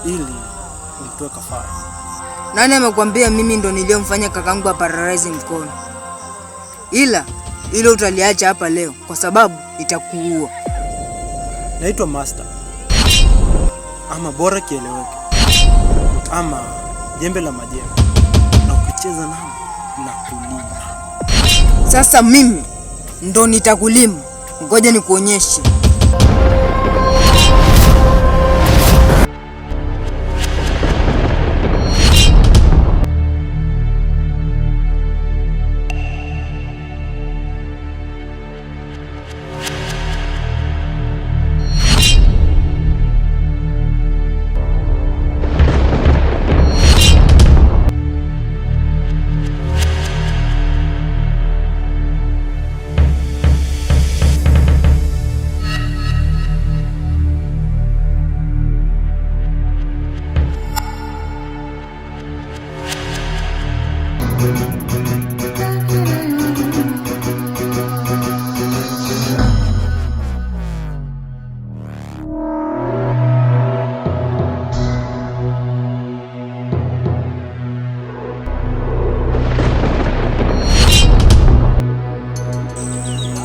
ili umtoe kafara. Nani amekwambia mimi ndo niliyomfanya kakangu aparalyze mkono? Ila ilo utaliacha hapa leo kwa sababu itakuua. Naitwa Master, ama bora kieleweke, ama jembe la majembe, na ukicheza nami na kulima. Sasa mimi ndo nitakulima. Ngoja nikuonyeshe.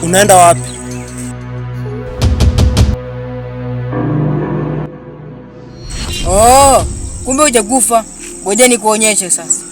Unaenda wapi? Oh, kumbe hujakufa. Ngoja nikuonyeshe sasa.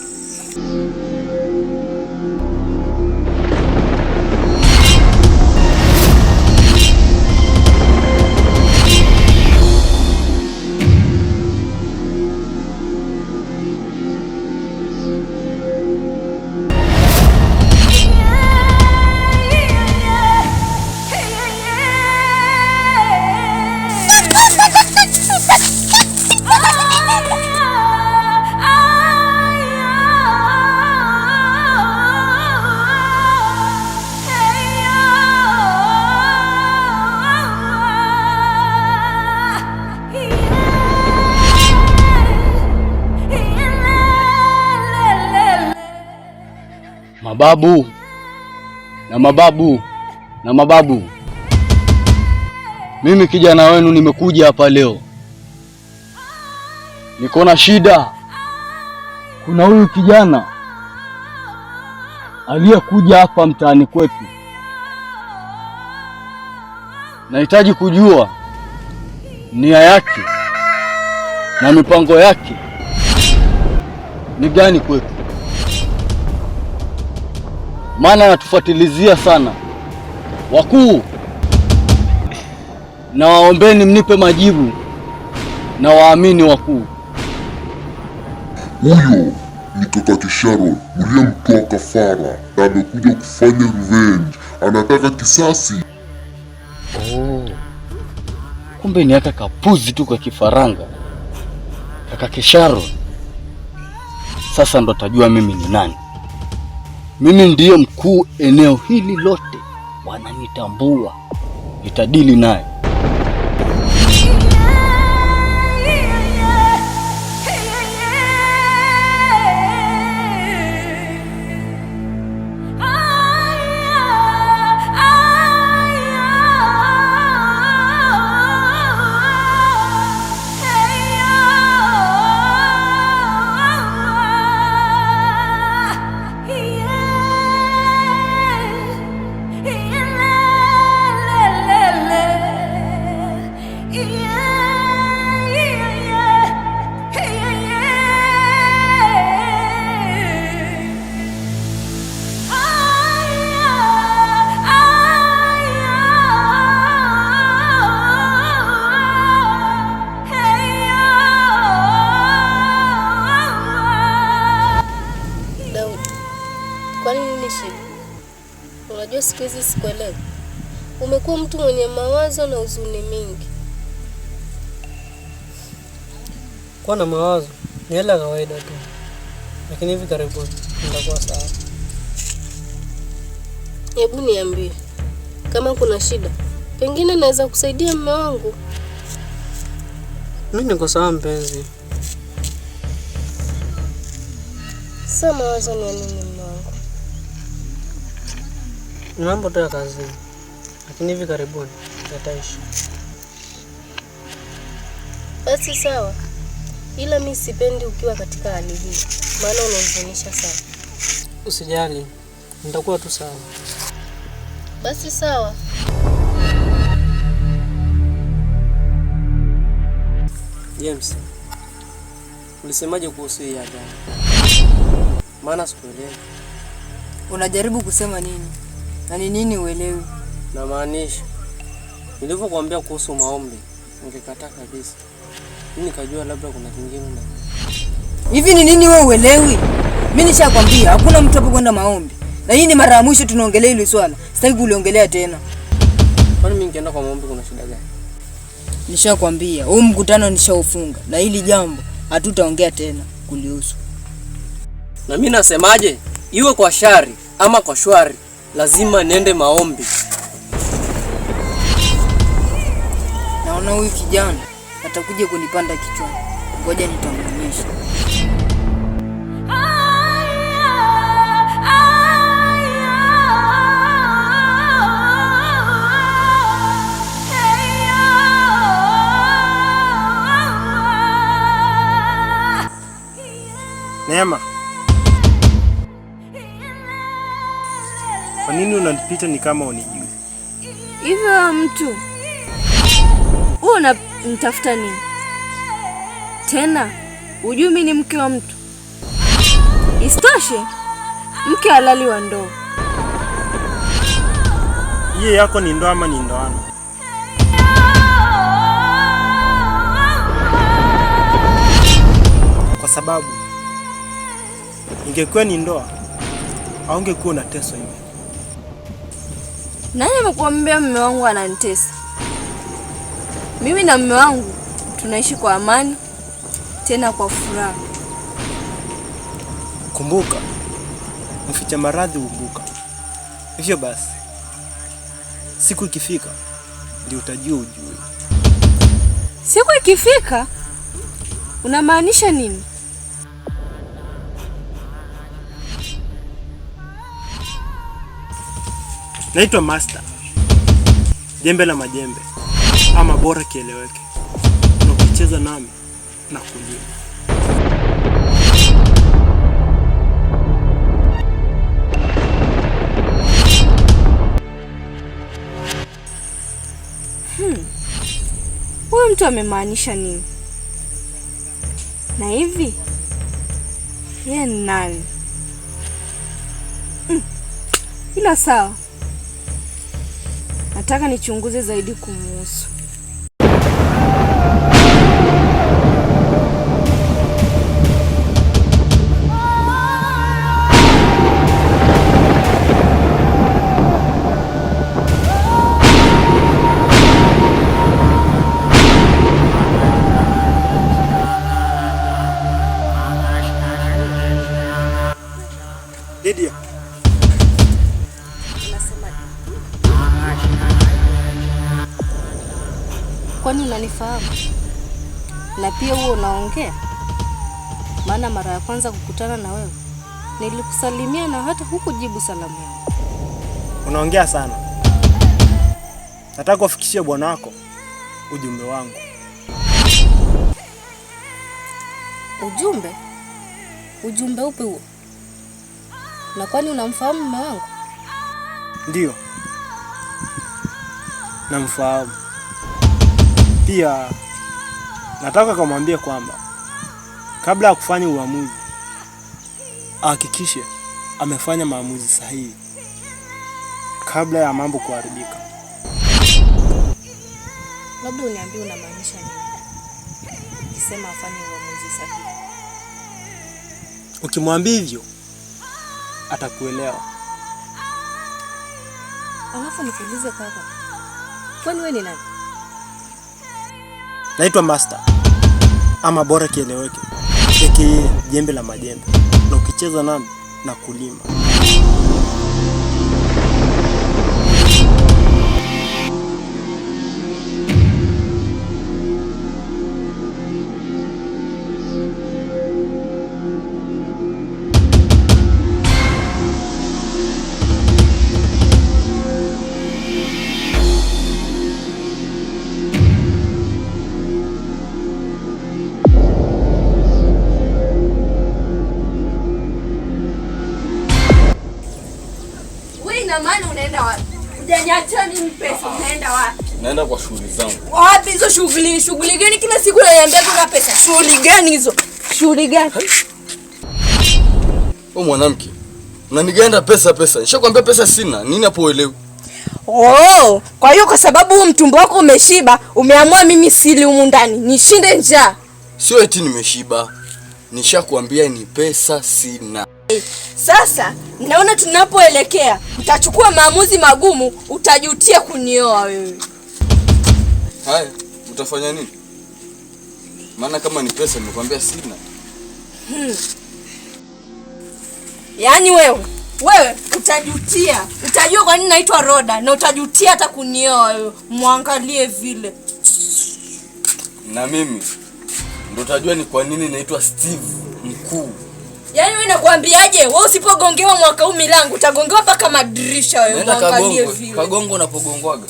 Mababu na mababu na mababu, mimi kijana wenu nimekuja hapa leo, niko na shida. Kuna huyu kijana aliyekuja hapa mtaani kwetu, nahitaji kujua nia yake na mipango yake ni gani kwetu, maana anatufuatilizia sana. Wakuu, na waombeni mnipe majibu na waamini wakuu. Huyo ni kaka Sharon uliyemtoa kafara na amekuja kufanya revenge, anataka kisasi. Oh, kumbe ni aka kapuzi tu kwa kifaranga kaka Sharon. Sasa ndo atajua mimi ni nani. Mimi ndiyo mkuu eneo hili lote, wananitambua, nitadili naye. Kwani nini shida? Unajua siku hizi sikuelewi. Umekuwa mtu mwenye mawazo na huzuni mingi. Kuwa na mawazo ni hali ya kawaida tu, lakini hivi karibuni nitakuwa sawa. Hebu niambie kama kuna shida, pengine naweza kusaidia mume wangu. Mimi niko sawa mpenzi. Sasa mawazo ni ya nini mume wangu? Ni mambo tu ya kazini, lakini hivi karibuni yataisha. Basi sawa, Ila mi sipendi ukiwa katika hali hii, maana unahuzunisha sana. Usijali, nitakuwa tu sawa. Basi sawa. James, ulisemaje kuhusu hii agano? Maana sikuelewi. Unajaribu kusema nini? Na ni nini uelewi? Namaanisha nilivyokuambia kuhusu maombi, ungekataa kabisa. Mimi nikajua labda kuna kingine na Hivi ni nini wewe uelewi? Mimi nishakwambia hakuna mtu hapo kwenda maombi. Na hii ni mara ya mwisho tunaongelea hili swala. Sitaki kuliongelea tena. Kwani mimi nikienda kwa maombi kuna shida gani? Nishakwambia huu mkutano nishaufunga na hili jambo hatutaongea tena kulihusu. Na mimi nasemaje? Iwe kwa shari ama kwa shwari, lazima niende maombi. Naona huyu kijana atakuja kunipanda kichwani. Ngoja nitamuonyesha. Neema, kwa nini unanipita ni kama unijui? Hivyo wewe mtu wewe unamtafuta nini tena? Hujui mimi ni mke wa mtu? Isitoshe mke halali wa ndoa. Hiyo yako ni ndoa ama ni ndoano? Kwa sababu ingekuwa ni ndoa, haungekuwa unateswa hivi. Nani amekuambia mume wangu ananitesa? Mimi na mume wangu tunaishi kwa amani tena kwa furaha. Kumbuka, mficha maradhi huumbuka. Hivyo basi, siku ikifika ndio utajua ujue. Siku ikifika unamaanisha nini? Naitwa Master, jembe la majembe, ama bora kieleweke, na ukicheza nami na kulima. Huyu mtu amemaanisha nini? Na hivi yeye ni nani? Ila sawa, nataka nichunguze zaidi kumuhusu. Lydia, Kwani unanifahamu? Na pia huo unaongea? Maana mara ya kwanza kukutana na wewe nilikusalimia na hata hukujibu salamu yangu. unaongea sana. Nataka kuwafikishia bwana wako ujumbe wangu. Ujumbe? Ujumbe upi huo? Na kwani unamfahamu mume wangu? Ndiyo, namfahamu. Pia nataka kumwambia kwamba kabla ya kufanya uamuzi ahakikishe amefanya maamuzi sahihi kabla ya mambo kuharibika. Labda uniambie unamaanisha nini ukisema afanye uamuzi sahihi. Ukimwambia hivyo atakuelewa. Alafu nikuulize kaka, kwani wewe ni nani? Naitwa Master, ama bora kieleweke, aka jembe la majembe, na ukicheza nami na kulima. Ina maana unaenda wapi? Hujaniachia mimi pesa, unaenda wapi? Naenda kwa shughuli zangu. Wapi hizo shughuli? Shughuli gani kila siku unaniambia kuna pesa? Shughuli gani hizo? Shughuli gani? Wewe mwanamke, unaniganda pesa pesa. Nishakwambia pesa sina. Nini hapo uelewi? Oh, kwa hiyo kwa sababu huu mtumbo wako umeshiba, umeamua mimi sili humu ndani, nishinde njaa. Sio eti nimeshiba. Nishakwambia ni pesa sina. Sasa naona tunapoelekea utachukua maamuzi magumu, utajutia kunioa wewe. Haya, utafanya nini? Maana kama ni pesa nimekwambia sina. Yaani wewe utajutia. Utajua kwa nini naitwa Roda na utajutia hata kunioa wewe. Muangalie vile. Na mimi ndo utajua ni kwa nini naitwa Steve Mkuu. Yaani wewe nakwambiaje? Wewe usipogongewa mwaka huu milango utagongewa mpaka madirisha wewe. Nenda Muangalie kagongo, vile. kagongo unapogongwaga.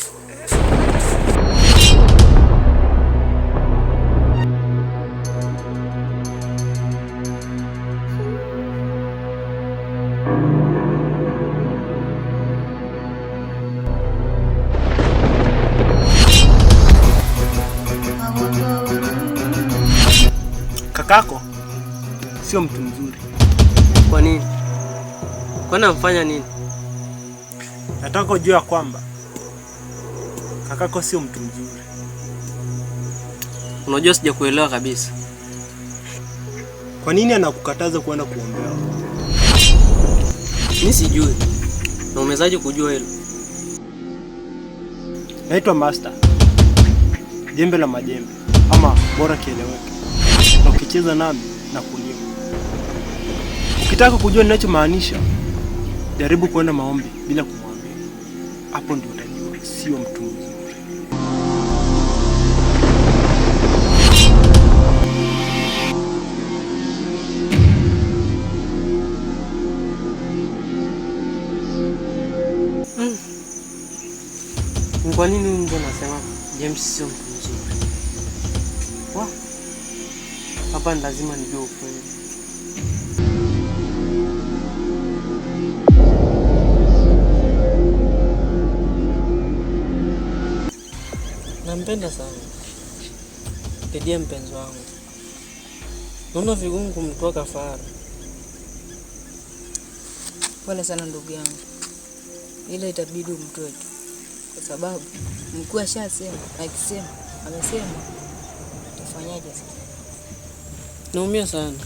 Kakako sio mtu mzuri. Kwa nini? Kwani amfanya nini? Nataka ujue ya kwamba kakako sio mtu mzuri. Unajua sijakuelewa kabisa. Kwa nini anakukataza kwenda kuombewa? Mimi sijui. Na umewezaje kujua hilo? Naitwa Master, jembe la majembe, ama bora kieleweke. Na ukicheza nami na kulima. Ukitaka kujua ninachomaanisha, jaribu kwenda maombi bila kumwambia. Hapo ndio utajua sio mtu mzuri. Ni kwa nini huyu mtu anasema James sio mtu mzuri? Wa? Hapa ni lazima nijue ukweli. Nampenda sana Lidia, mpenzi wangu. Naona vigumu kumtoa kafara. Pole sana ndugu yangu, ila itabidi umtoe tu, kwa sababu mkuu ashasema, akisema amesema, utafanyaje sasa? Naumia sana,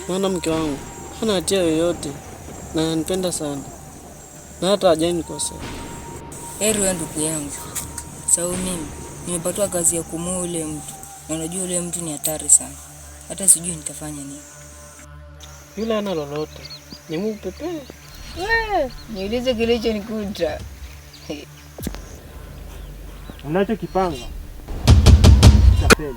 maana mke wangu hana hatia yoyote na ananipenda sana na hata hajanikosea. Heri wewe ndugu yangu, sababu mimi nimepatiwa kazi ya kumuua yule mtu, na unajua yule mtu ni hatari sana, hata sijui nitafanya nini. Yule hana lolote, ni mupepe. Wewe niulize kilichonikuta. Unachokipanga kitafeli.